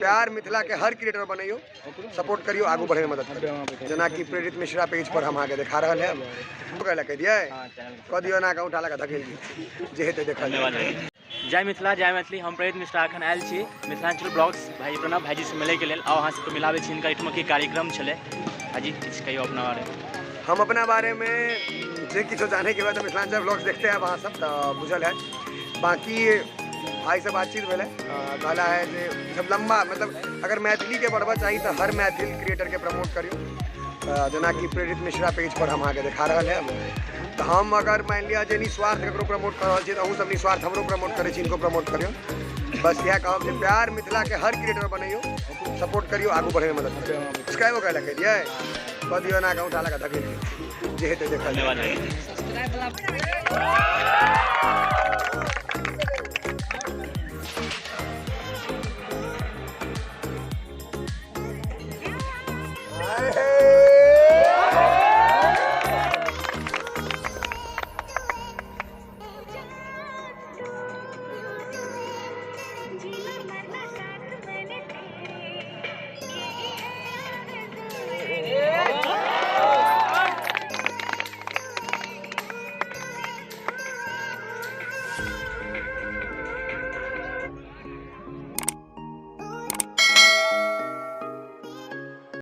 प्यार मिथिला के हर creator बनैयो, support करियो, आगू बढ़े में मदद करियो। जेनाकि प्रेरित मिश्रा पेज पर हम अहाँके देखा रहल है। कह कह दियै कह दियौ, एना कऽ उठा लगा धकेल दियौ, जे हेतै देखल। धन्यवाद। जय मिथिला, जय मैथिली। हम प्रेरित मिश्रा एखन आयल छी मिथिलांचल ब्लॉग्स भाई प्रणव भाईजी से मिलैके लेल। आउ, अहाँ सबके मिलाबै छी। हिनका एहिठमा की कार्यक्रम छलै? भाईजी, किछु कहियौ अपना बारे। हम अपना बारे में जे किछो जाने के बाद मिथिलांचल ब्लॉग्स देखते हैं अहाँ सब तऽ बुझल है। बाकी भाई से बातचीत भेलै, कहला है जे सब लम्बा, मतलब अगर मैथिली के बढ़बऽ चाही तऽ हर मैथिल क्रिएटर के प्रमोट करियौ। जेनाकि प्रेरित मिश्रा पेज पर हम अहाँके देखा रहल है। तऽ हम अगर मानि लिअ जे निस्वार्थ ककरो प्रमोट कऽ रहल छी, तऽ अहूँ सब निस्वार्थ हमरो प्रमोट करै छी, इनको प्रमोट करियौ। बस इएह कहब जे प्यार मिथिला के हर क्रिएटर बनैयौ, सपोर्ट करियौ, आगू बढ़े में मदद करियौ। सब्सक्राइबो करै लए कह दियै, कह दियौ, एना कऽ उठा लगा धकेल दियौ, जे हेतै देखल। धन्यवाद।